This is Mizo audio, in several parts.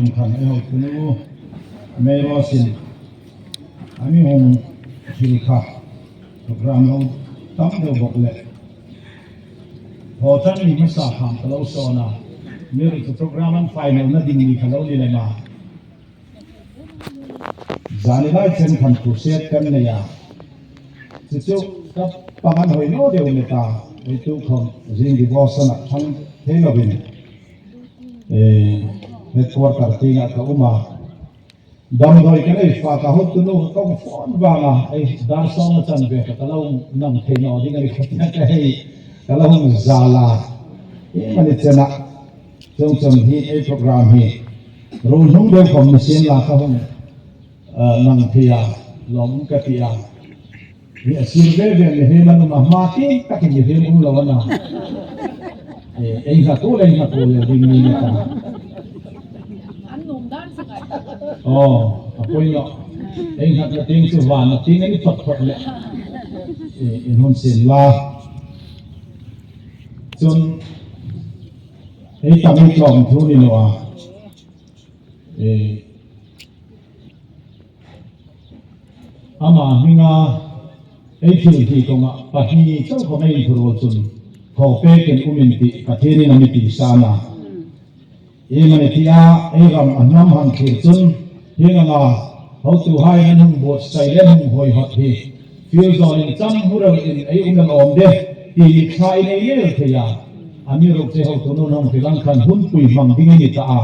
Khan e hotunu Meirosin an i hung thil kha program lo tam deuh bawk leh haw tan ni hmasa kham ka lo sawn a, mi ru chu program an final na ding ni kha lo ni lem a. Zani lai chen khan crusade kan nei a, chu chu ka pang an hawi no deuh let a, eitu khawm zing devotion ah thang thei lovin. Headquarter tingah ka awm a, damdawi ka nei fa ka hawt tunu ka kawng fawn vang a, hei dar sawm a chan ve ka ka lo nam thei nawh ding a ni khatia ka hei ka lo hung zal a, em a ni chen a, chung chun hi ei program hi rul hnung deuh khawm ni sin la ka hung nang thei a lawm ka ti a, Hi a sir ve ve mi hlim an awm a, hma tin takin mi hlim awm lo a na. Ei hna tur ei hna tur leh ding ni na ta. An num dan chu ngai. Aw, a pawi lo. Ei hna na ting chu van na ting ani phawt phawt le. In hun sin la. Chun ei tam i tlawm thu ni lo a. Amah hminga ei thil tih kawngah pahnih chauh kawng a inthurul chun thaw pekin um in tih Pathianin a mi tih san a. Im a ni tih a ei ram a hnam han thlir chun hing anga hotu haiin an hung buatsaih leh an hung hawihawt hi fir zawn in cham hurel in ei um el awm de tih mitthla in ei lel thei a. A mi ruk che hotu nun hung hrilh ang khan hunpui hmang ding in i tah a.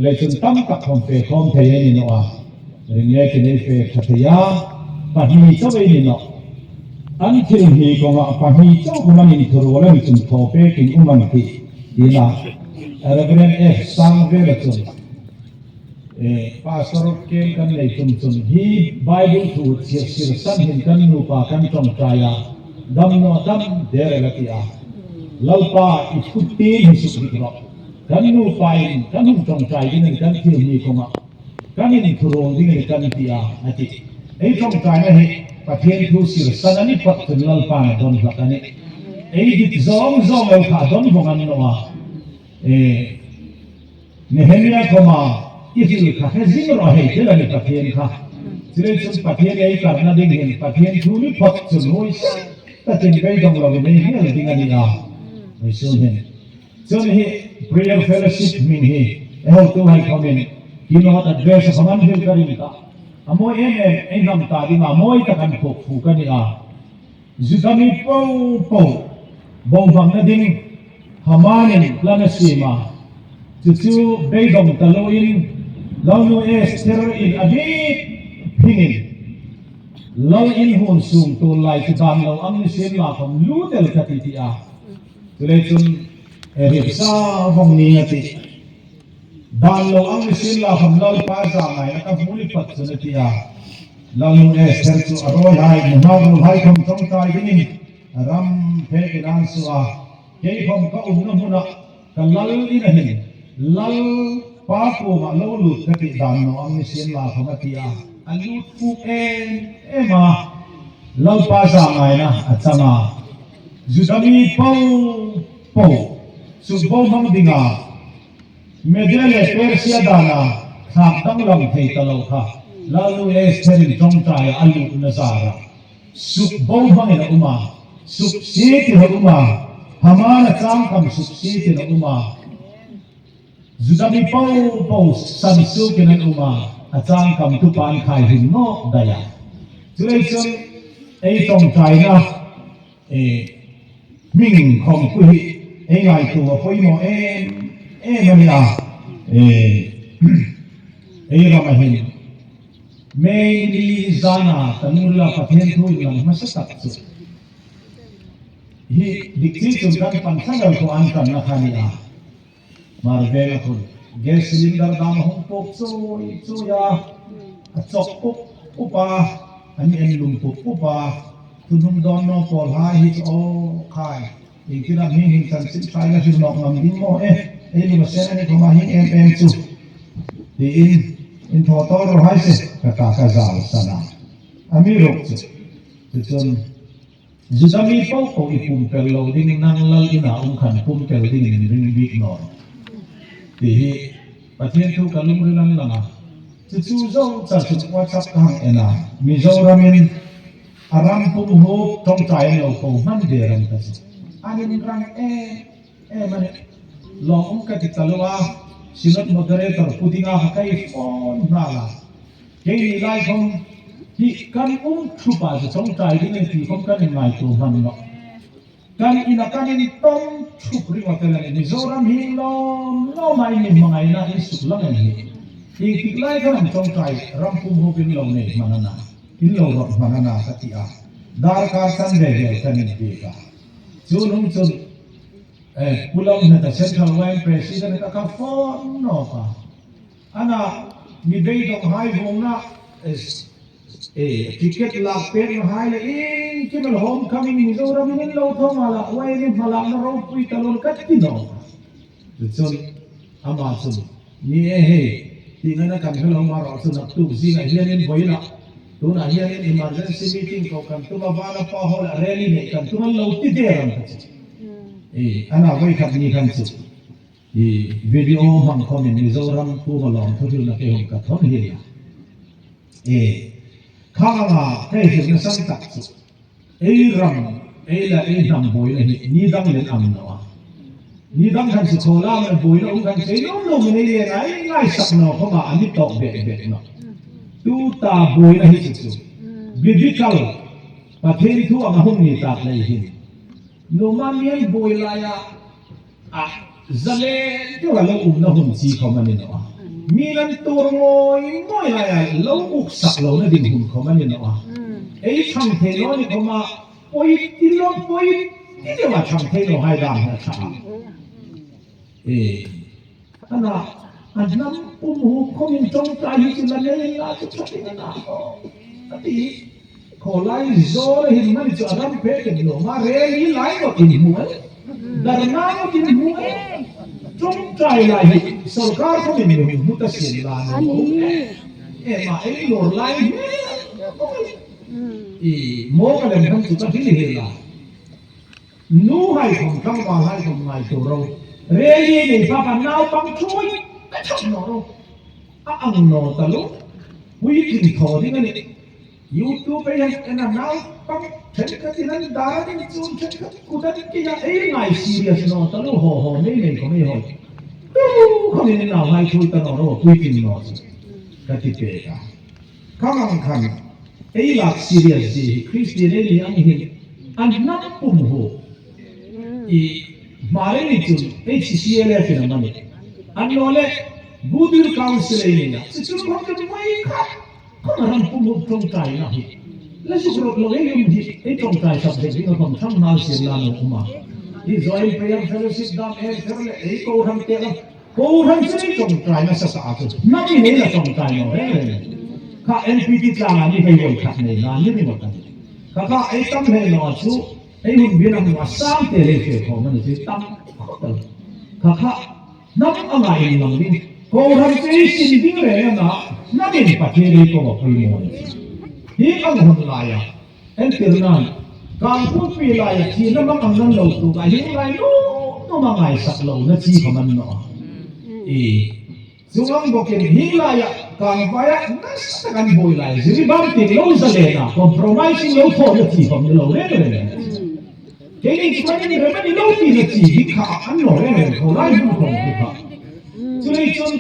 Lei chun tam tak hawm fe khawm thei a ni nawh a, ring nge ki nei fe tha thei a, pahnih chauh ei ni nawh. An thil hni kawngah pahnih chauh hum an inthurual a ni chung thaw pekin um an tih tiin a Reverend F Sangvela chun e Pastor kem kan nei tum chun hi Bible thu chhiar sir san hin kan nupa kan tawngtai a, dam nawh dam der el a ti a, Lalpa i thu tin hi suk rik rawh. Kan nupa in kan hung tawngtai ding a ni, kan thil hni kawngah kan inthurawl ding a ni kan ti a, a ti. Ei tawngtaina hi Pathian thu sir san a ni phawt chun Lalpa'n a dawn hlak a ni. Ei dik zawng zawng lo kha a dawn vawng an nawh a. E Nehemia khawma i hrilh kha hre zing rawh hei thil a ni Pathian kha. Chulei chun Pathian ei karna ding hin Pathian thu ni phawt chun hawi takin beidawng lovin ei hmel ding a ni a. Hei hin. Chuan hi Prayer Fellowship hming hi e hotu hai khawmin Keynote Address a khawm an hrilh ka ring ta. A mawi em em, ei hnam ta dingah mawi tak an phuk fuk a ni a. Judami po po bohmangna ding Hamanin plan a sim a, chu chu beidawng ta loin Lalnu Esther in a bik phingin Lal in hun sum tur lai chu dan lo ang ni sin la khawm lu tel ka ti tih a. Chulei chun ripsa vawng ni a ti. Dan lo ang misin la ham Lalpa za ngai na ka hmu ni pat chun a ti a. Lalnu Esther chu a rawi hai nuhnak rul hai khom tawngtai dingin ram phe ke nan su a. Kei khom ka umna hmunah ka lal in a hin Lal pa kumah lo lut ka tih dan lo ang misin la khom a ti a. A lut fuk em em a. Lalpa za ngai na a chang a. Judami po po sukbo hmang dingah Media leh Persia dana thlak danglam thei ta lo kha Lalnu Estherin tawngtaia a luhna zarah sukbo hmangin a awm a, suk si tin a awm a, Hamana changkam suk si tin a awm a, Judami po po san sukin an awm a, a changkam tupa an khai hlim nawk daih a. Chulei chuan ei tawngtaina E hming khawmpui hi ei ngai tur a pawimawh em em a nia. E ei ram a hin May ni zana kan ula Pathian thu in lang hmasa tak chu hi dik chi chung kan pan thla lo pawh an tan na kha a nia. Mar veng a thun gas cylinder dam a hung pawk chawi chawi a, a chawk pup pup a, an en lum pup pup a, thunhung dawn naw pawl hai hi chu aw khai engtin a hming hing chan chin thlai la hrilh nawk ngam ding maw e, ei lum a sen a ni khawm a hing em em chu tiin in thaw tawl rawh hai se ka ta ka zal san a, a mi ruk chu tichuan. Judami paoh paoh i pumpel lo ding nang lal inah awm khan pumpel dingin in ring bik nawn tih hi. Pathian thu ka lungril an lang a, chu chu zo char chu WhatsApp ka hang en a, Mizoramin a ram pum hup tawngtai an lo ko hman der ang ta chu an in rang em em a ni. Lawng ka ti ta lo a, Synod Moderator Pu Dinga kha ka i phone nghal a, keini lai khawm hi kan um thup ah chu tawngtai ding a ni tih khawm kan inngai tur hman loh. Kan ina kan in tawm thup ringawt tel a ni. Mizoram hi lawm lawm a in inhmangaihna in suk lang em hi? Engtik lai khan an tawngtai ram pum hup in lo nei hman a na, in lo rawt hman a na ka ti a, darkar tan ve vel kan in bik a. Chu nung chun eh Pu Lalhneta Central Wine President ka ka phone nawk a, ana mi beidawng hai vungna E ticket lak pek na hai leh ing kim al homecoming Mizoram in in lo thawng a lah uai ni hma lakna ropui ta lawn ka ti lo a. Tichuan amah chu ni e hei tih ngaina kan hre lo marawh chu naktuk zingah hianin vawiinah tunah hianin emergency meeting koh kan tum a vana pa hall ah rally neih kan tum an lo ti der ang ka chu. E ana vawikhat ni khan chu. I video hmang khawmin Mizoram puma lawm thuhrilna ke hum ka thawn hi a e khang anga ka i hrilhna sang tak chu ei ram ei la ei hnam buaina hi ni dang len ang lo a ni dang khan chu khaw lam leh buaina um khan chei lawm lawm in ei len a ei ngaisak no khawma an ni tawk beh beh no tu ta buaina hi chu chu biblical Pathian thu anga hun ni tak lei hin numa mian buai laia A zalen deuh a lo umna hun chi khawm a ni lo a, mi lan tur ngawi ngawi lai a lo uk sak lo na ding hun khawm a ni lo a, ei chhang thei lo a ni khawm a, pawi ti lo pawi ti deuh a chhang thei lo hai dan hi a tha a. E ana a hnam pum hu khawm in tawngtai hi chu la nei la chu tha tin a na a ti. Khawlai zawl a hin mani chu a ram pek in lo ma rel hi lai ngawt in hmu e, darna ngawt in hmu e, tawngtai lai hi sorkar khawm in mi hmu ta siam la ni lo em a ei lawr lai hmel bawk a ni. I maw ka lem khan chu ka hil hil a, nu hai khawm tlangval hai khawm ngai tur ro, rel hi nei bak a naupang thui ka chhak nawh ro, a ang naw ta lo, puitling thaw ding a ni. Youtube ei han en a naupang thenkhatin an dar an inchun thenkhat kut an inkeih a ei ngai serious naw ta lo haw haw mai mai khaw mai hawi tu khawngin in nau ngai thui ta naw ro puitling naw chu ka ti pek a khang ang khan ei lak serious zi hi Christian ei ni ang hin an hnam pum hu i hmar ei ni chun HCLF in a mani an naw le Goodwill Council ei ni na chu chu khawng chu mai khat Khawng ram pum hup tawngtaina hi la zuk rawt lo ei um hi ei tawngtai subject ding a khawng thang nal siam nan lo awm a. Hi Join Prayer Fellowship dam em kher leh ei Kohhran te lam Kohhran chu ei tawngtai nasa sa a chu hnam in ei la tawngtai lo reng reng e. Kha NPT tlang ah ni hei vawi khat nei nan ni ringawt a ni. Kha kha ei tam hlei lo a chu ei hun bin ang a sang te lei fe khawm a ni chu tam khawp a lo. Kha kha Hnam a ngai in lang ding. Kohhran chu i sin ding reng anga hnam in Pathian hi kawng a pawimawh a ni. Hi ang hun laia entir nan Kangpui laia thihna mang ang nan lo tuk a hing lai num num a ngaisak lo na chi kha man nawh a. I chung ang bawkin hing laia Kangvaia nasa tak an buai lai Ziribam tin lo zalen a compromising lo thawh na chi kha ni lo reng reng a ni. Keini chuan in rem a ni lo tih na chi hi kha an lo reng reng tho lai hnu khawm thu kha. Chulei chuan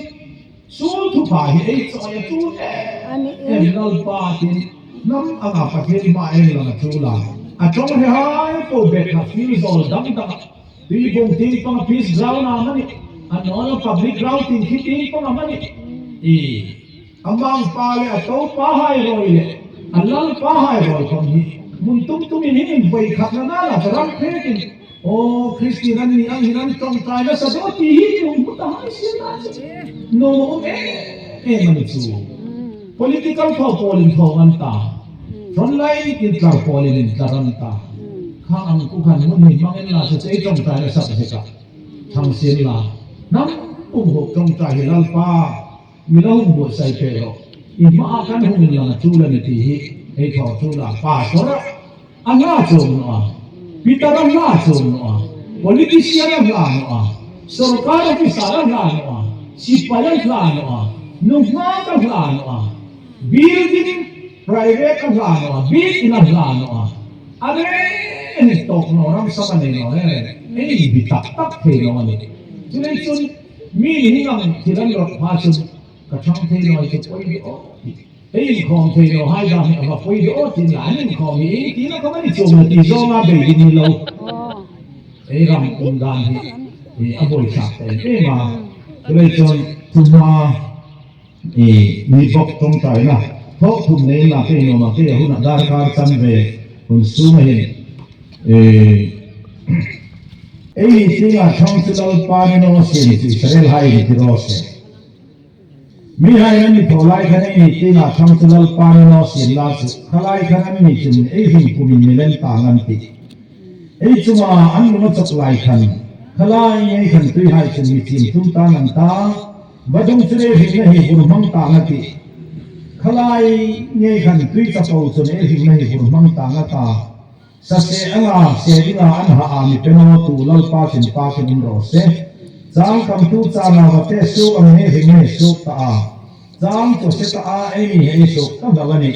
sul thupa hi ei chawi a tul em em Lalpa tin hnam anga Pathian hma eng lang a tul a, a tawng he hai ko bet kha fil zawl dang dang a tuibung ting panga peace ground am a ni, a nawn a public ground ting khi ting pang am a ni. I a mang pa leh a to pa hai rawi leh a lal pa hai rawi khawm hi hmun tum tum in hin in vawi khat na nana ka ram phek in aw Christian an nih ang hin an tawngtai nasa dawn tih hi tum hmu ta hai sia ta chu nuam a awm em em a ni chu. Political thaw pawl in thawng an ta, frontline in tlar pawl in in tlar an ta, kha ang ku khan hmun hi hmang in la chu chei tawngtai nasa zek a thang sin la hnam pum hup tawngtai hi Lalpa Mi lo hun buatsaih peh rawh, i hmaah kan hun in lang a tul a ni tih hi hei thaw tul a, pastor a hla chawm nawh a, pitar a hla chawm nawh a, politician a hla nawh a, sorkar officer a hla nawh a. Sipai a hlan a, nu nghak a hlan a, building private a hlan a, bik in a hlan a, a reng in tawk lo ram sam a nei lo reng reng, ei bi tak tak thei lo a ni. Chulei chun mi ni hi ngang thil an rawt hma chun ka thang thei lo hi chu pawi ve aw ti. Ei inkhawm thei lo hai dan hi a va pawi ve aw tin lah an inkhawm hi eng tin a ka va ni chuang lo ti zawnga bei hi ni lo. Ei ram awm dan hi a buaithlak ta em em a, chulai chuan chuma i mi bawk tawngtaina thawk thum nei lah te inawm ah te a hunah darkar chan ve hun sum a hin ei ni chingah thang chu Lalpa ni naw sin chu Israel hai ni ti rawh se. Mi hain an ni thaw lai khan ei ni tingah thang chu Lalpa ni naw siam la chu khalai khan an ni chun ei hlim kumin milem tang an ti. Ei chunga an lung a chawk lai khan khalai ngei khan tui hai chun mi chim tum tan an ta, va dung chun ei hlimna hi vur hmang tang a ti. Khalai ngei khan tui chapo chun ei hlimna hi vur hmang tang a ta. Sase anga se dinga an ha a mi penaw tu Lalpa chin pa chin um rawh se. Chang kam tu chana va te suk ang he hi nge suk ta a. Chang chaw se ta a ei mi he i suk ta hlauh a ni.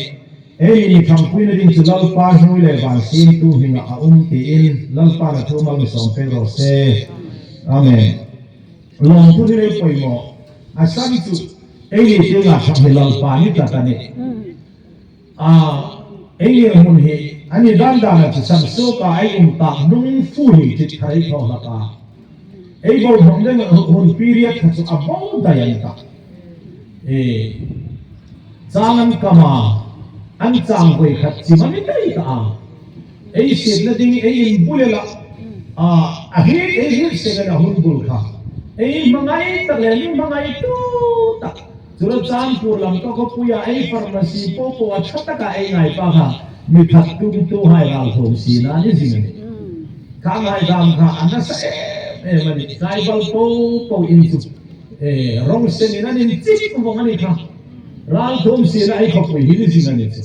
Ei mi thangpui na ding chu Lalpa hnui leh van sim tu hmingah a um tiin Lalpa na thu mal mi sawm pek rawh se. Amen. Lawmthu hi rei pawimawh a sam chu ei mi tinga thang hi Lalpa ni tlat a ni. A ei leh hmun hi an i dan dan a chi sam sawk a ei um tak hnung fu hi chit thar ei thaw hlak a ei bo hnawm deuh hun period kha chu a bo daih an tak e chang an kam a an chang vawi khat chim a ni daih ta a ei sit na ding ei in bul ela a a hit ei hit sek a hun bul kha ei hmangai tak leh nu hmangai tu tak Churachandpur lam ka khawpuia ei pharmacy pawh pawh a tha taka ei ngai pa kha mi khat tum tu hai ral thawm si na ni zing a ni. Kha ngaidam kha a nasa em em a ni. Tribal po po in chu rawng sen in an in chik vawng a ni kha. Ral thawm si na ei khawpui hi ni zing a ni chu.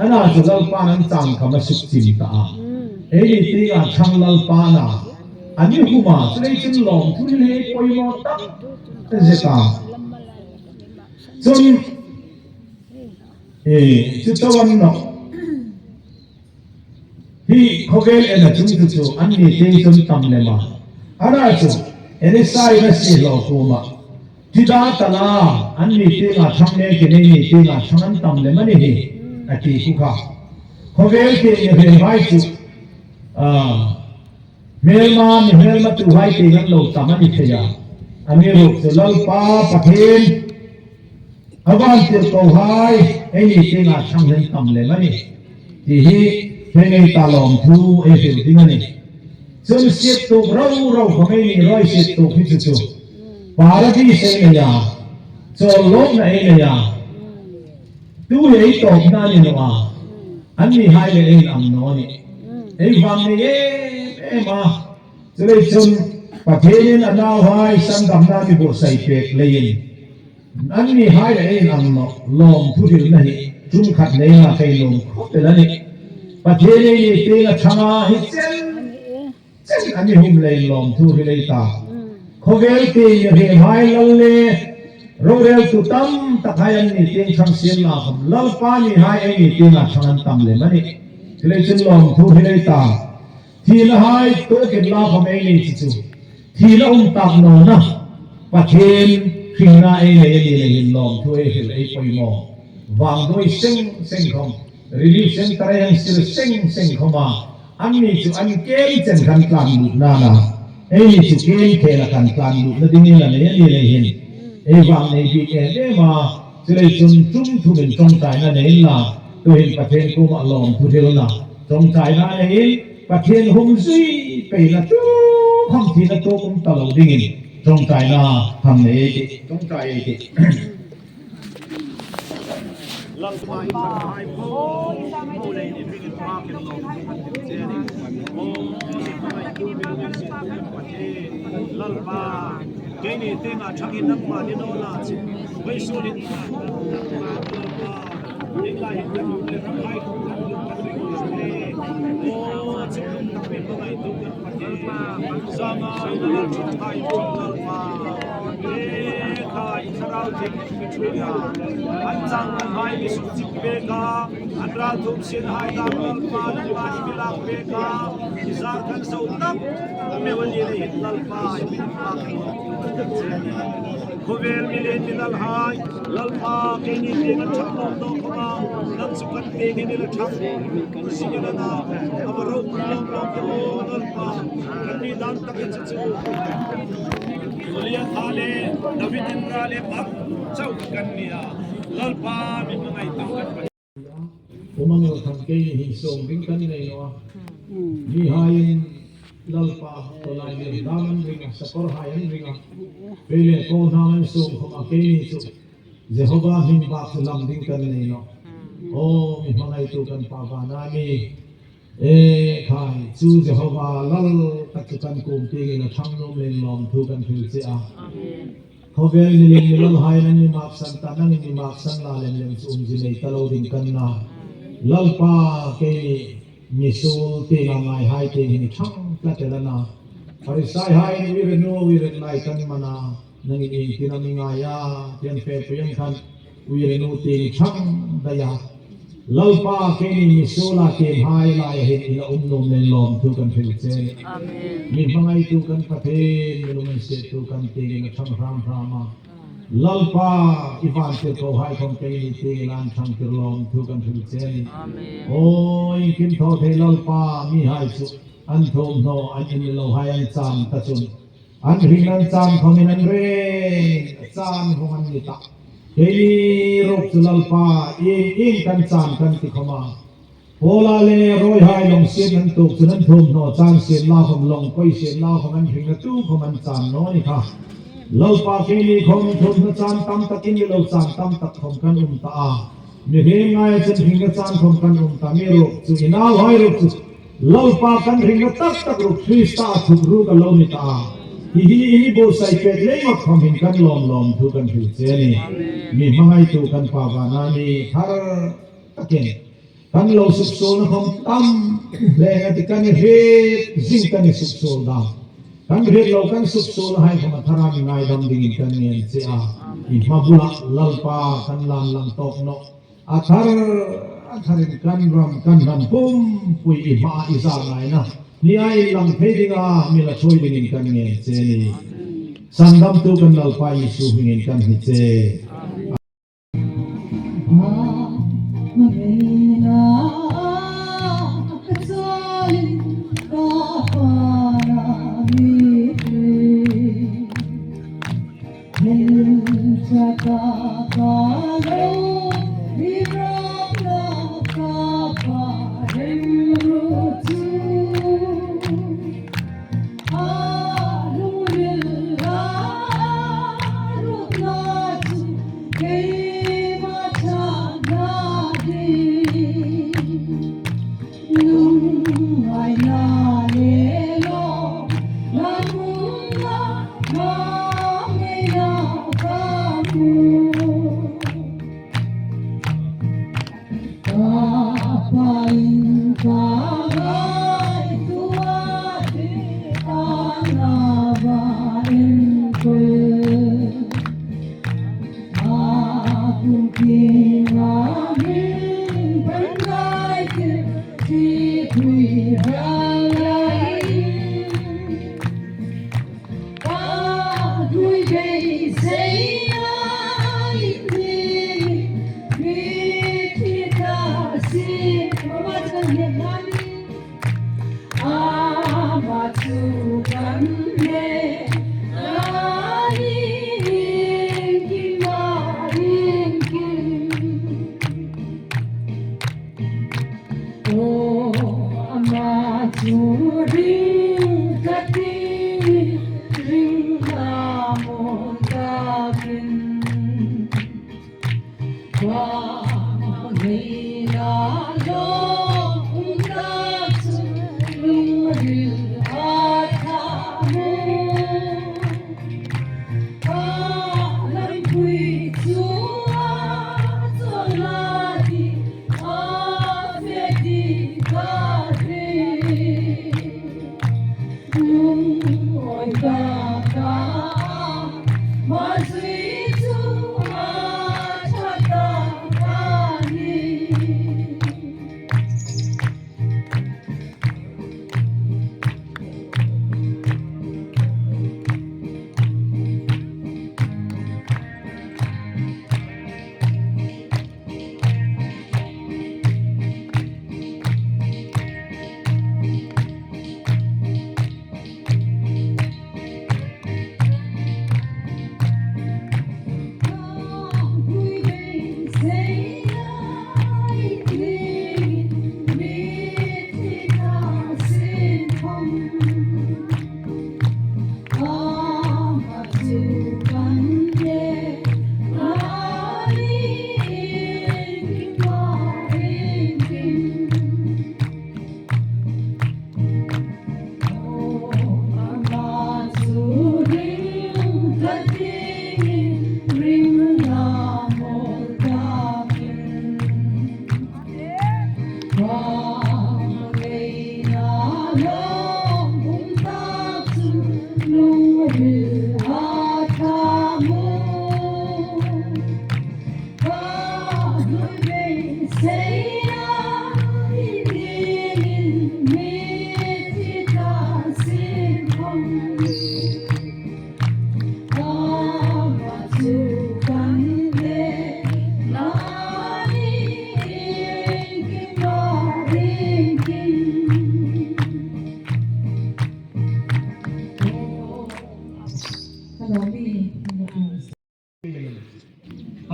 Ana chu Lalpa'n an chang kham a suk chim ta a. Ei ni tingah thlang Lalpa'n a an i hum a, chulei chun lawmthu hi hei pawimawh tak zet a. Chun i chu cho an nawh hi khawvel en a chung chu chu an ni ting chun tam lem a. Ana chu Elisai na si hlawh kum ah Tida tala an ni tingah thang nge ke nei ni tingah thang an tam lem a ni hi a ti ku kha. Khawvel ti mi hmel vai chu hmelma mi hmelma tu hai ting an lo tam a ni thei a, a ni ruk chu Lalpa Pathian a van tirh ko hai ei ni tingah thang hian tam lem a ni ti hi he ngei ta lawmthu ei hrilh ding a ni. Chun siat tuk ro ro kha mei ni rawi siat tuk hi chu chu paradis ei nei a, chawl lawmna ei nei a, tu hi ei tawpna a ni lo a, an ni hai leh ein ang no a ni. Ei vang nei em em a, chulei chun Pathianin a nau hai sandamna mi buhsai pek leiin an ni hai leh ein ang no lawm thuhrilhna hi tum khat nei la kei lawm khawp el a ni. Pathian ei ni ting a chhang a hi chen chen an i hum lei lawm thu hi lei ta. Khawvel ti mi hril hai lal le rorel tu tam tak hai an ni ting chhang siam la kham Lalpa ni hai ei ni ting a chhang an tam lem a ni. Chulei chun lawm thu hi lei ta. Thi na hai tawkin la kham ei nei chi chu thi na um tak no na Pathian hringna ei nei a ni lei in lawm thu ei hril ei pawimawh vang dawi seng seng khawm Relief Centre hian sil seng seng khawm a, an ni chu an kem chen kan tlan lut nana, ei ni chu kem khel a kan tlan lut na ding in a nei a ni lei hin ei vang nei bik em em a, chulei chun tum thum in tawngtaina nei in la tuhin Pathian kum ah lawm thu thil na tawngtaina a nei in Pathian hum zui pei na tu kham thi na tu um ta lo ding in tawngtaina tham nei ei tih tawngtai ei tih. E khai thlarau thianghlim mi thu hna an cang an hai mi suk cik ve ka an ralthum sin hai dam lalpa nan mah i milak ve ka i zar kan zo tak meu ani le hin lalpa i min pak Khawvel milen milal hai lalpa keini tiang an ṭhang lawm dawh khawma nang cu kan te hin ila ṭhang singalana ava ropui lawm lawm te aw lalpa kan ni dan tak hi chu chu Goliath ha le David in ra le bak chauh kan ni a lalpa mi hmangaih tu kan Pathian. Umangel than kei ni hi sawm ding kan nei lo a mi haiin lalpa tawlai lir dam an ring a sakawr hai an ring a kei le kawl hnang an sawm khawm a kei ni chu Jehovah hming bak chu lam ding kan nei lo aw mi hmangaitu kan pa vana mi e khai chu Jehovah lal tak chu kan kum tingin a thang num len lawm thu kan hril che a. Khawvel nilin milal hain an i maksan ta nangin i maksan la lem lem chu umzi nei ta lo ding kan na. Lalpa kei nih misul ti nga ngai hai ti hin i thang tla tel ana. Pharisai hain uire nu uire lai kan mana nangin in tinam i ngai a tian fe pui ang khan uire nu ti i thang daya. Lalpa kei nih misul a tim hai lai hin ila um num len lawm thu kan hril che. Mi hmangaitu kan Pathian minung in siatu kan tingin a ṭhang hramhram a. Lalpa i van tir ko hai khom kei nih tingin an ṭhang tir lawm thu kan hril che ni. Aw in kim thaw thei Lalpa mi hai cu an thawmhnaw an in lo hai an cam ta cun an hring an cam khom in an reng caan hong an ni tak. Kei ni rok cu Lalpa in kan cam kan ti khom a. Hawla le rawihai lawng sian an tuk cun an thawmhnaw caan sian la khom lawng poi sian la khom an hring a tu khom an caan nawn i kha Lalpa ke nih khom thawmhnaw caan tam tak in lo caan tam tak khom kan um ta a mi hring ngai cun hring a caan khom kan um ta mi ruk cu i nau hai ruk cu Lalpa kan hring a tak tak ruk Krista thuk ru ka lo ni ta a hihi ini bo sai pek leimat khom hin kan lawm lawm thu kan hril che ni mi hmangai tu kan pa vana ni thar takin Kan lo suksual na hom tam leng ati kan i hret zing kan i suksual da. Kan hret lo kan suksual na hai khom a thara mi ngai dam ding in kan ngen che a. I hmabula lalpa kan lan lang tawk no. A thar a thar in kan ram kan ram pum pui i hma i za ngai na. Ni ai lang thei ding a mi la choi ding in kan ngen che ni. Sandam tu kan lalpa Jesu hming in kan hi che.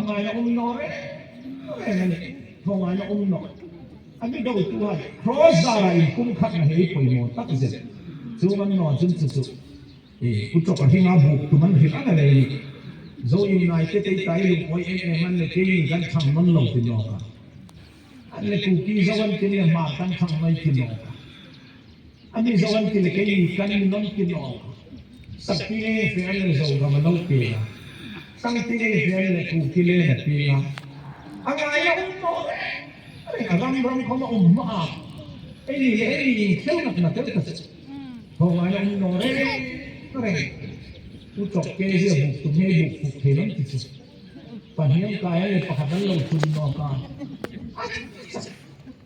Angai na um no reng reng a ni. Thawngaina um no. A mi do tu hai cross zara in kum khat na hei pawimawh tak zet chu an nawn chun chu chu i u tawk a hring a buk tum an hrilh an a lei ni. Zo in ngai te tei tai lung awi em em an le kei ni kan thang nawn lo ti nawk a. An le kuki zo an ti le hmar kan thang mai ti nawk a. A mi zo an ti le kei ni kan ni nawn ti nawk a. Sak ti leng fe an le zo ram a lo peng a. Sang ti leng fe an le kuki len a peng a. A ngai a um tawh reng reng a ram ram khawm a um hma a. Ei ni le ei ni in khel nak na tel ta che. Thaw ngai a um nawh reng reng. U tawk ke hi a buk tum hi buk fuk thei lam ti chu. Pahniam kai an le pakhat an lo thun nawk a.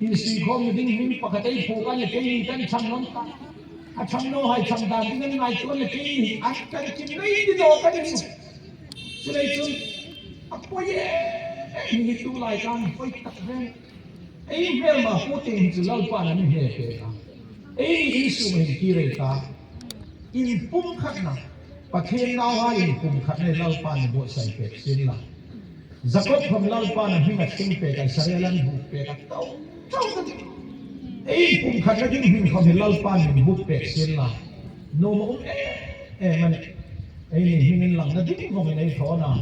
Insuihkhawm na ding hming pakhat ei phuk a ni kei ni kan chhang ngam ta. A chhang no hai chhang dan ding an ngai chuan ni kei ni an kan chim mai ni dawk a ni chu. Chulei chun a pawi em hi tu lai khan pawi tak reng. Ei hmel ma pu ting hi chu Lalpa'n an hne pek a. Ei ni insuh ma inti rei ta. In pum khat na Pathian nau hai in pum khat nei Lalpa'n ni buatsaih pek sin la. Jakob khawm Lalpa'n a hming a thleng pek a, Israel an buk pek a, to to ka ti. Ei kum khat na ding hming khawm hi Lalpa'n min buk pek sin la, nuam a um em em a ni. Ei ni hming in lang na ding vawng in ei thawn a.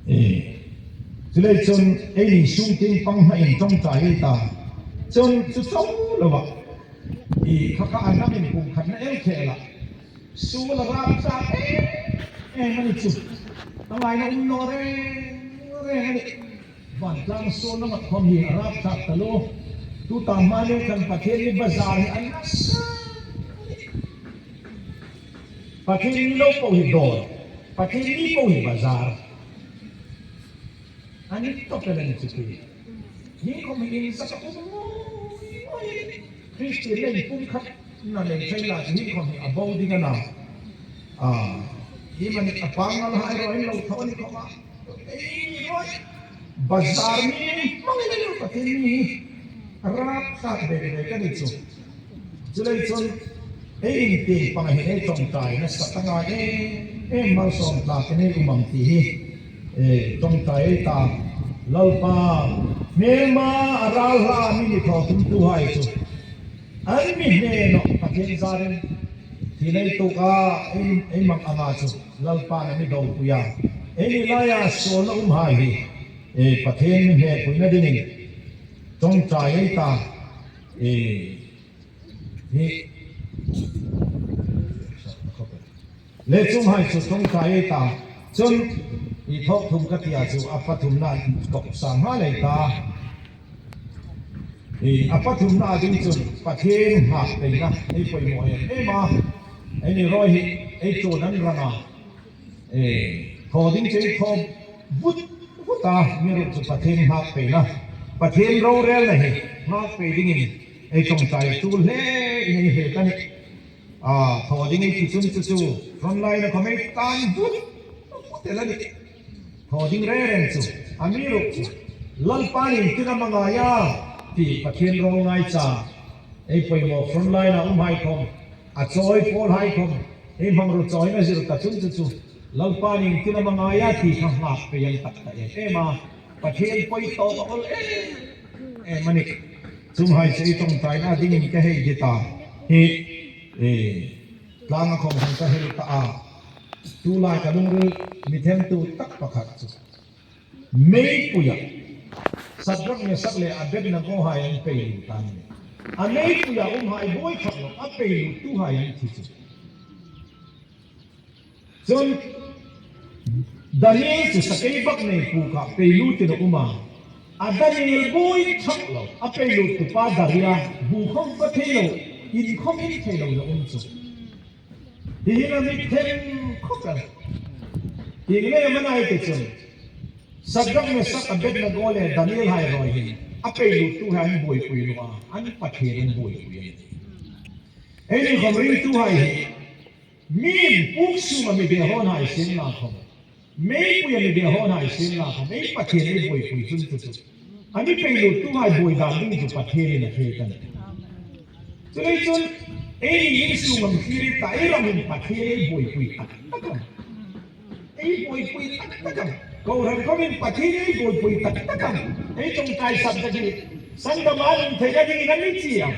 E chulei chun ei ni sung ting pang hma in tawngtai ei ta chun chu cho lo ah i kha kha a hnam in kum khat na el khel ah Sul a rap chak em em a ni chu. Ka ngaina um nawh reng reng a ni. Vantlang sawn lama khawm hi a rap chak ta lo. Tu ta hma leh kan Pathian ni bazar hi a nasa a ni. Pathian ni lo pawh hi dawr, Pathian ni pawh hi bazar. A ni tawp el a ni chu tui. Ni khawm hi in zak a um ngawi ngawi a ni. Kristian lei pumkhat na lei phei lah chu hi khawm hi a bo ding a na. A hi man a pangngal ha erawh in lo tho a ni khawm a. Ei ruai bazar mi hmang in a ni Pathian mi rap thlak ve ve ka ni chu. Chulei chuan ei in ti pang hi ei tawngtai nasa ta ngai em em malsawm tlak in ei um ang tih hi e tawngtai ei ta Lalpa hmelma a ral hla mi ni thaw tum tu hai chu an mi hnenawh Pathian zarin thi nei tuk a ei ei mang anga chu Lalpa na mi do pui a ei ni laia sualna um hai hi e Pathian mi hne puina dingin tawngtai ei ta e hi le chung hai chu tawngtai ei ta chun i thawk thum ka tia chu a pathumna kawp sang hma lei ta i a pathumna a ding chun Pathian nghak peina ei pawimawh em em a ei ni rawi hi ei tun an rang a e thaw ding chu ei thaw vut vut a mi ruh chu Pathian nghak peina Pathian rorelna hi nghak pei dingin ei tawngtai tul hle in ei hle ta ni. A thaw ding ei ti chung chu chu rawn lain a khawm ei tan vut vut el a ni. Thaw ding reng reng chu a mi ruh chu Lalpa'n in tin a hmangai a tih Pathian rawng ngai cha ei pawimawh front line ah um hai khawm a chawi pawl hai khawm ei hmang ru chawiin a zir ta chung chu chu Lalpa'n in tin a hmangai a tih kha nghak pei an tak ta em em a Pathian pawi tawp a awl em em a ni. Chung hai chu i tawngtaina a dingin ka hei di ta hi i tlang a khawm hung ka hel ta a, tu lai ka lungril mi themtu tak pakhat chu meipuia Sadrak Mesak leh Abednego hai an pei lut a ni. A meipuia um hai buai khat lo a pei lut tu hai an thi chu. Cun Daniel cu sakei bak nei puk ah peilut in a um a, a Daniel bawi chap lo, a peilut tupa Daria bu khom va thei lo, inn khom in thei lo in a um cu. Hihin a mit them khop el. Hi ngei a man ai te cun Shadrach, Meshach, Abednego le Daniel hai rawi hin a peilut tu he an buaipui lo a, an Pathian an buaipui a ni. Hei nih khom ringtu hai hi Mim puk sung a mi bia hawn hai sin la khom. Meipui a mi bia hawn hai sin la khom. Ei Pathian ei buaipui chun chu chu. A mi pei lut tu hai buai dan ding chu Pathian in a thei ka ni. Chulei chun ei ni in sung a mi thlir i ta ei ram in Pathian ei buaipui tak tak ang. Ei buaipui tak tak ang. Kohhran kawngin Pathian ei buaipui tak tak ang. Ei tawngtai sak te hi Sangdama nun theihna dingin a ni chi ang.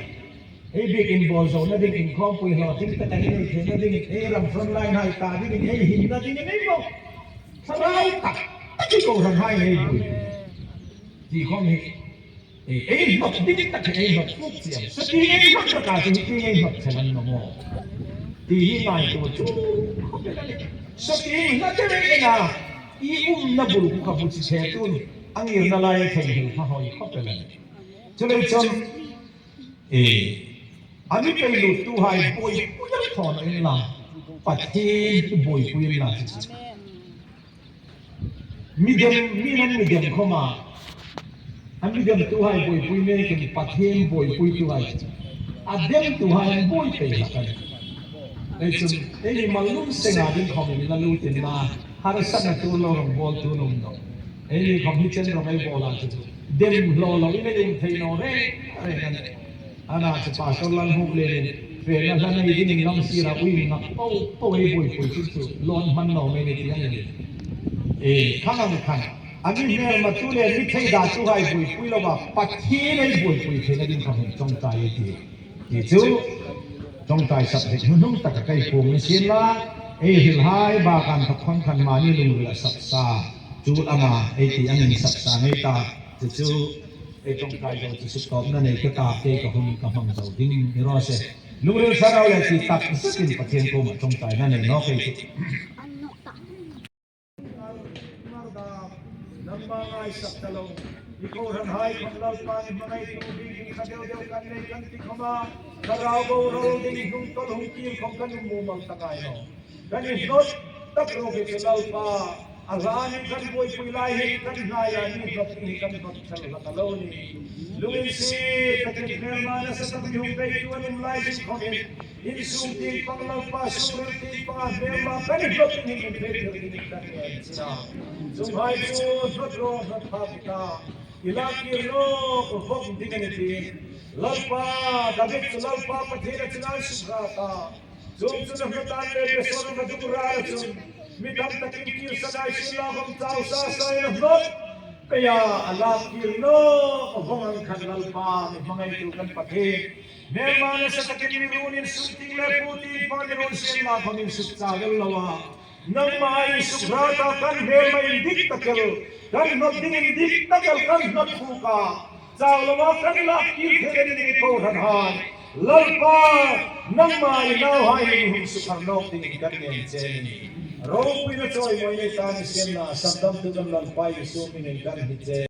Ei bik inbawl zohna ding inkhawmpui hlawhtling taka in ei theihna dingin ei ram front line hai ta dingin ei himna dingin ei bawk. Thlarau tak tak hi Kohhran haiin ei buaipui tih khawm hi ei ei hnawk ding tak hi ei hnawk fuk chi ang. Sating ei hnawk takah chu hi ting ei hnawk chhel an awm aw tih hi ngaihtuah chu khawp in a ni. Sating hla deuh ei en a i umna bul ku ka bu chi chhe tun a ngirna lai a theihnghilh kha hawi khawp el a ni. Chulei chuan E, a mi pei lut tu hai buaipui a thawn a in la, Pathian hi buaipui in la chu chu. Midem, min an midem khawm a, a midem tu hai buaipui mek in Pathian buaipui tu hai chu a dem tu hai an buai pei hlak a ni. Hei chun, hei mi mal lum sengah ding khawm in la lut in la, harsa na tur lo rawngbâwl tu nung lo. Hei mi khawm hi chen rawng ei bawl ah chu chu. Dem hlawh lo in a in thei no reng reng a ni. Ana chu pastor lal hmuh len in fehna hla nei ding in ram sir ah ui ngak po po ei buaipui chu chu lawn hman lo mai ni tih a ni. E khang ang khan a mi hmel ma tu le mi thei dah chu hai buaipui lo va Pathian ei buaipui theihna ding kha hun tawngtai ei ti tih chu tawngtai sak theih hnuhnung tak a kai pung ni sin la ei hrilhai bak an thawkhawn khan mahni lungril a sak sa. Chul anga ei tih ang in sak sa ngei ta chu chu ei tawngtai zo chu suk tawpna nei ka ta kei ka hun ka hmang zo ding ni rawh se. Lungril thlarau leh ti tak zetin Pathian kawmah tawngtaina nei nawk ei chu. Nangmah ngaisak ta lo, i kohhran hai khawm Lalpa ni hmangaihtu bik in kha deuh deuh kan nei kan ti khawm a, thlarau boral ding hnung tawlh hung kir khawm kan um mumal ta ngai lo. Kan i hnawt tak rawk hi chu Lalpa a hlanin kan buaipui lai hi kan hnaiah ni hnawt hi kan hnawt ṭhel hlak a lo ni. Lungin si takin hmelma nasa tak mi hung beitu an um lai ding khawmin insum tin pang Lalpa sumril tin pangah hmelma kan i hnawt ding hi min thei thil ding kan ngen chin a. Chung hai chu hnawt rawh hnawt phak i ta i lak kir lawk vawk ding a ni tiin Lalpa David chu Lalpa Pathian a chinai sukrat a. Chung chu na hmatan le biasawn na duh ral ahcun mi tam takin kir sanai sin la vong cau sa sa in a hnawt pei ah a lak kir lawk vong ang khan Lalpa mi hmangaitu kan Pathian hmelma nasa takin mi run in suk ting le pu ting pa mi run sin la vong in suk ca bel lo ah nangmah in suk rat ah kan hmelma in dik takel kan hnawt ding in dik takel kan hnawt khuk ah Chau lo ah kan lak kir thei a ni ko hran han. Lalpa, nangmah i nau hai hi mi hum sukhar nawk ding in kan ngen che a ni. Ropuina chawimawi nei tan i siamna, Sangdamtu kan Lalpa Jesuh min in kan hni che.